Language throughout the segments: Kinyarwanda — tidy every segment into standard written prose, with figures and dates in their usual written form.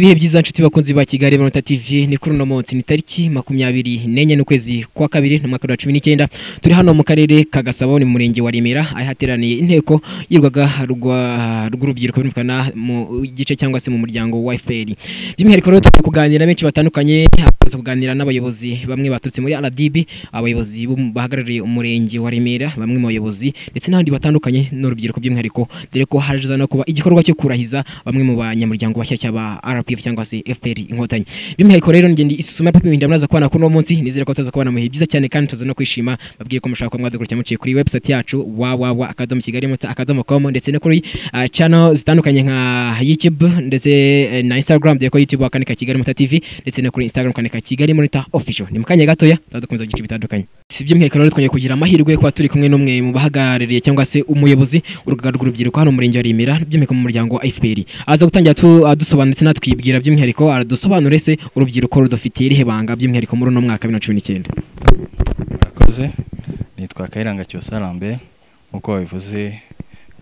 Ibihe byiza nshuti bakunzi ba Kigali Manota TV, ni kuri uno munsi ni tariki 24 n'ukwezi kwa kabiri mu mwaka wa 2019. Turi hano mu karere ka Gasabo ni mu murenge wa Remera aho hateraniye inteko y'urugaga rw'urubyiruko birumvikana mu gice cyangwa se mu muryango wa FPR. By'umwihariko rero turi kuganira benshi batandukanye, haza kuganira n'abayobozi bamwe baturutse muri RDB, abayobozi bahagarariye umurenge wa Remera, bamwe mu bayobozi ndetse n'abandi batandukanye n'urubyiruko by'umwihariko, dore ko haje no kuba igikorwa cyo kurahiza bamwe mu banyamuryango bashya ba RPF cyangwa se FPR Inkotanyi. By'umwihariko rero ngende isuzuma papi winda muraza kubana kuri uno munsi, nizere ko tuza kubana mu bihe byiza cyane kandi tuza no kwishima. Babwire ko mushaka mwadukurikira muciye kuri website yacu www.kigalimota.com ndetse no kuri channel zitandukanye nka YouTube ndetse na Instagram, dore ko YouTube wakandika Kigali Mota TV ndetse no kuri Instagram ukandika Kigali Monitor Official. Ni mukanya gatoya tuzadukomeza byinshi bitandukanye. By'umwihariko rero twongeye kugira amahirwe kuba turi kumwe n'umwe mu bahagarariye cyangwa se umuyobozi urugaga rw'urubyiruko hano mu murenge wa Remera, by'umwihariko mu muryango wa FPR. Aza gutangira adusobanutse natwibwira by'umwihariko, aradusobanure se urubyiruko rudufitiye irihe banga by'umwihariko muri uno mwaka 2019. Murakoze, nitwa Kayiranga Cyusa Lambert, nkuko babivuze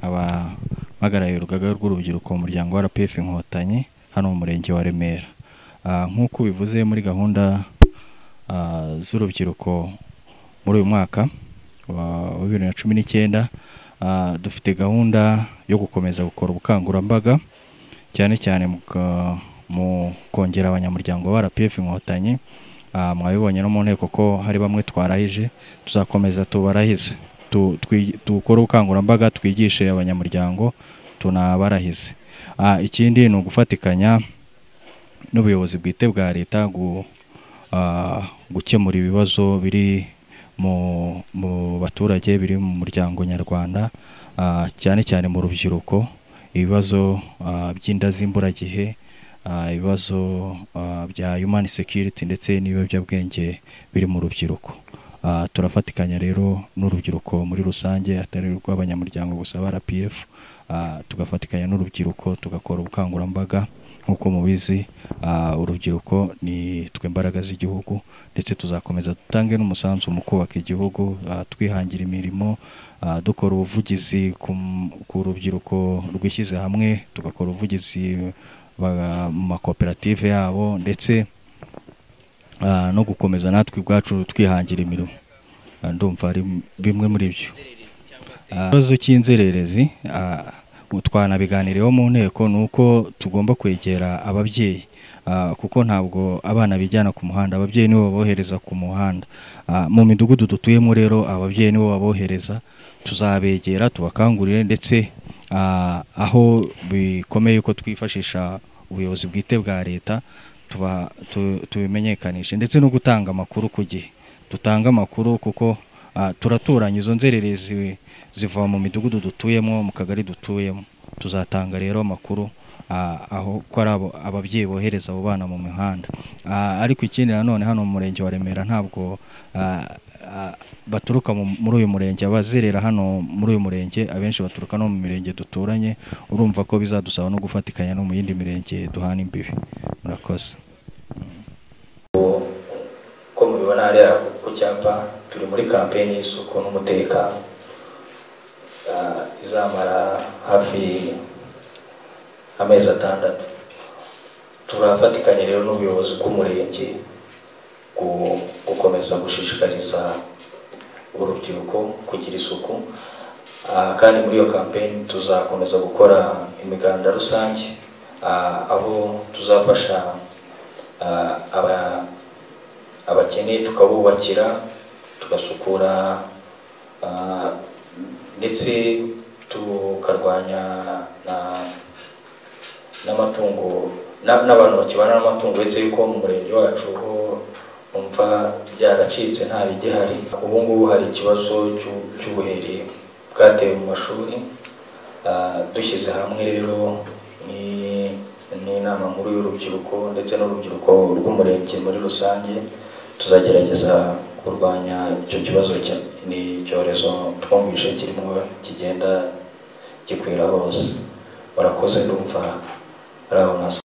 abahagarariye urugaga rw'urubyiruko mu muryango wa RPF Inkotanyi hano mu murenge wa Remera. Nkuko bivuze muri gahunda z'urubyiruko muri uyu mwaka wa 2019, dufite gahunda yo gukomeza gukora ubukangurambaga cyane cyane mu kongera abanyamuryango ba RPF Inkotanyi. Mwabibonye no mu nteko ko hari bamwe twarahije, tuzakomeza tubarahize, dukore ubukangurambaga, twigishe abanyamuryango tunabarahize. Ikindi ni ugufatikanya n'ubuyobozi bwite bwa leta gukemura ibibazo biri mu baturage, biri mu muryango nyarwanda, cyane cyane mu rubyiruko, ibibazo by'inda z'imburagihe, ibibazo bya human security ndetse n'ibiyobyabwenge biri mu rubyiruko. Turafatikanya rero n'urubyiruko muri rusange, atari urw'abanyamuryango gusa ba RPF, tugafatikanya n'urubyiruko tugakora ubukangurambaga. Nkuko mubizi, urubyiruko ni twe imbaraga z'igihugu, ndetse tuzakomeza dutange n'umusanzu mu kubaka igihugu, twihangira imirimo, dukora ubuvugizi ku rubyiruko rwishyize hamwe, tugakora ubuvugizi mu makoperative yabo, ndetse no gukomeza natwe ubwacu twihangira imirimo. Ndumva ari bimwe muri byo. Ikibazo cy'inzererezi twanabiganiriyeho mu nteko, ni uko tugomba kwegera ababyeyi, kuko ntabwo abana bijyana ku muhanda, ababyeyi nibo babohereza ku muhanda. Mu midugudu dutuyemo rero ababyeyi nibo babohereza, tuzabegera tubakangurire, ndetse aho bikomeye ko twifashisha ubuyobozi bwite bwa leta tubimenyekanishe, ndetse no gutanga amakuru ku gihe. Dutanga amakuru kuko turaturanye, izo nzererezi ziva mu midugudu dutuyemo, mu kagari dutuyemo. Tuzatanga rero amakuru aho ko ari ababyeyi bohereza abo bana mu mihanda. Ariko ikindi nanone hano mu murenge wa Remera ntabwo baturuka muri uyu murenge, abazerera hano muri uyu murenge abenshi baturuka no mu mirenge duturanye, urumva ko bizadusaba no gufatikanya no mu yindi mirenge duhana imbibi. Murakoze. Ko mubibona hariya ku cyapa, turi muri kampeni y'isuku n'umutekano izamara hafi amezi 6. Turafatikanya rero n'ubuyobozi bw'umurenge gukomeza gushishikariza urubyiruko kugira isuku, kandi muri iyo kampeni tuzakomeza gukora imiganda rusange, aho tuzafasha abakene tukabubakira, tugasukura, ndetse tukarwanya n'amatungo n'abantu bakibana n'amatungo, uretse yuko mu murenge wacu ho umva byaracitse nta bigihari. Ubu ngubu hari ikibazo cy'ubuheri bwatewe mu mashuri. Dushyize hamwe rero n'inama nkuru y'urubyiruko ndetse n'urubyiruko rw'umurenge muri rusange, tuzagerageza kurwanya icyo kibazo ni icyorezo twumvishe kirimo kigenda gikwira hose. Murakoze, ndumva ari aho nasa.